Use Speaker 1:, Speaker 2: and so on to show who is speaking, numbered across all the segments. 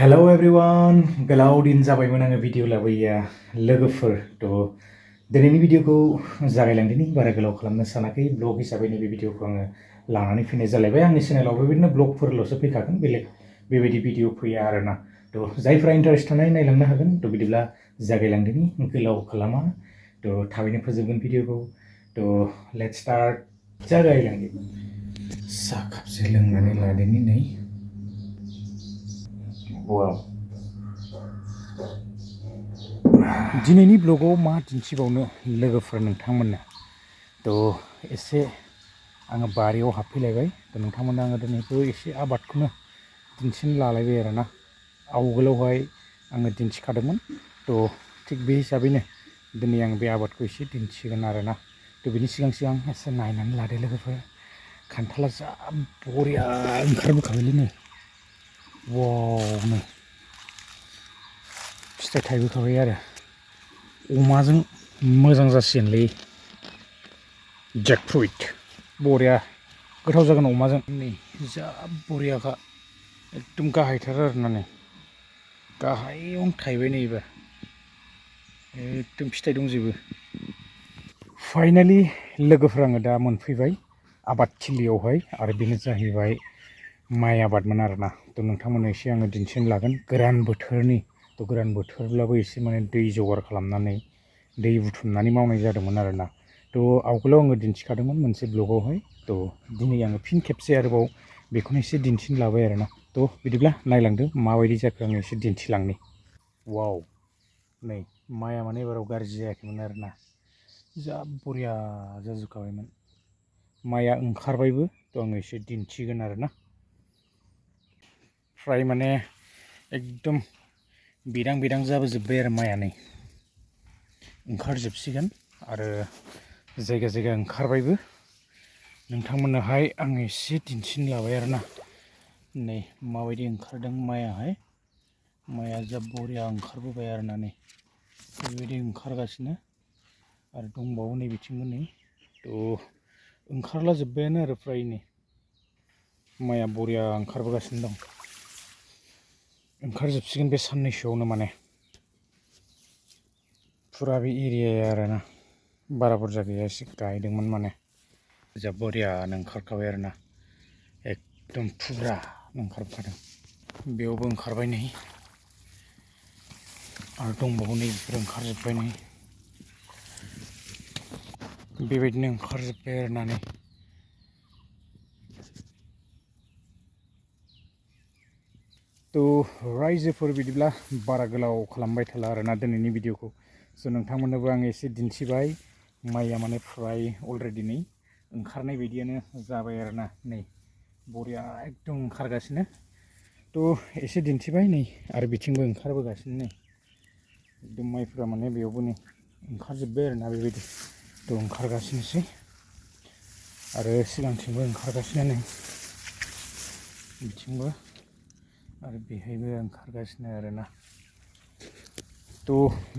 Speaker 1: Hello everyone, गोलाव दिन जाबायमोन आङो भिडिअ लाबोयैया लोगोफोर दिनैनि भिडिअखौ जागायलांदिनि बारा गोलाव खालामनो सानाखै ब्लग हिसाबै नैबे भिडिअखौ आङो लानानै फैनाय जालायबाय आंनि चेनेलाव बेबायदिनो ब्लगफोरल'सो फैखागोन बेबायदि भिडिअ फैया आरोना जायफ्रा इन्टारेस्ट थानाय नायलांनो हागोन बिदिब्ला जागायलांदिनि गोलाव खालामा थाबैनो फोजोबगोन भिडिअखौ लेट्स स्टार्ट जागायलांदिनि साहा कापसे लोंनानै लादिनि नै Wow. दिनैनि ब्लगाव मा दिन्थिबावनो लोगोफोर नोंथांमोननो एसे आङो बारियाव हाबफैलायबाय नोंथांमोननो आङो दिनैबो एसे आबादखौनो दिन्थिनो लालायबाय आरोना आवगोलावहाय आङो दिन्थिखादोंमोन थिग बे हिसाबैनो दिनै आं बे आबादखौ एसे दिन्थिगोन आरोना बिनि सिगां एसे नायनानै लादो लोगोफोर खान्थाला जा बरिया ओंखारबोखाबायलै नै वाव नै फिथाइ थायबोखाबाय आरो अमाजों मोजां जासिगोनलै जेकफ्रुइट बरिया गोथाव जागोन अमाजों नै जा बरियाखा एकदम गाहायथार आरोना नै गाहायावनो थायबाय नै एबार एकदम फिथाइ दंजोबो फाइनालि लोगोफोर आङो दा मोनफैबाय आबादथिलियावहाय आरो बेनो जाहैबाय माइ आबादमोन आरोना नोंथांमोननो एसे आङो दिन्थिनो लागोन गोरान बोथोरनि गोरान बोथोरब्लाबो एसे माने दै जगार खालामनानै दै बुथुमनानै मावनाय जादोंमोन आरोना आवगोलाव आङो दिन्थिखादोंमोन मोनसे ब्लगावहाय दिनै आङो फिन खेबसे आरोबाव बेखौनो एसे दिन्थिनो लाबाय आरोना बिदिब्ला नायलांदो माबायदि जाखो आङो एसे दिन्थिलांनि वाव नै माइआ माने एबाराव गाज्रि जायाखैमोन आरोना जा बरिया जाजोबखाबायमोन माइआ ओंखारबायबो आङो एसे दिन्थिगोन आरोना फ्राय माने एकदम बिदां जाबोजोब्बाय आरो माइआ नै ओंखारजोबसिगोन आरो जायगा जायगा ओंखारबायबो नोंथांमोननोहाय आङो एसे दिन्थिनो लाबाय आरोना नै माबायदि ओंखारदों माइआ जा बरिया ओंखारबोबाय आरोना नै बेबायदि ओंखारगासिनो आरो दंबावो नै बिथिंबो नै ओंखारला जोब्बायानो आरो फ्राय नै माइआ बरिया ओंखारबोगासिनो दं ओंखारजोबसिगोन बे साननैसोआवनो माने फुरा बे एरियाया आरोना बारा बुरजा गैया एसे गायदोंमोन माने जा बरियानो ओंखारखाबाय आरोना एकदम फुरा ओंखारखादों बेयावबो ओंखारबाय नै आरो दंबावो नै बेफोर ओंखारजोब्बाय नै बेबायदिनो ओंखारजोब्बाय आरोना नै रायजोफोर बिदिब्ला बारा गोलाव खालामबाय थाला आरोना दिनैनि भिडिअखौ नोंथांमोननोबो आं एसे दिन्थिबाय माइया माने फ्राय अलरेडि नै ओंखारनाय बायदियानो जाबाय आरोना नै बरिया एकदम ओंखारगासिनो एसे दिन्थिबाय नै आरो बिथिंबो ओंखारबोगासिनो नै एकदम माइफोरा माने बेयावबो नै ओंखारजोब्बाय आरोना बेबायदि ओंखारगासिनोसै आरो सिगांथिंबो ओंखारगासिनो नै बिथिंबो आरो बेहायबो ओंखारगासिनो आरोना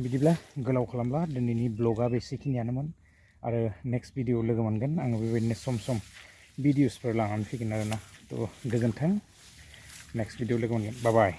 Speaker 1: बिदिब्ला गोलाव खालामला दिनैनि ब्लगा बेसेखिनियानोमोन आरो नेक्स्ट भिडिअ लोगो मोनगोन आङो बेबायदिनो सम भिडिअसफोर लानानै फैगोन आरोना गोजोन्थों नेक्स्ट भिडिअ लोगो मोनगोन बाय बाय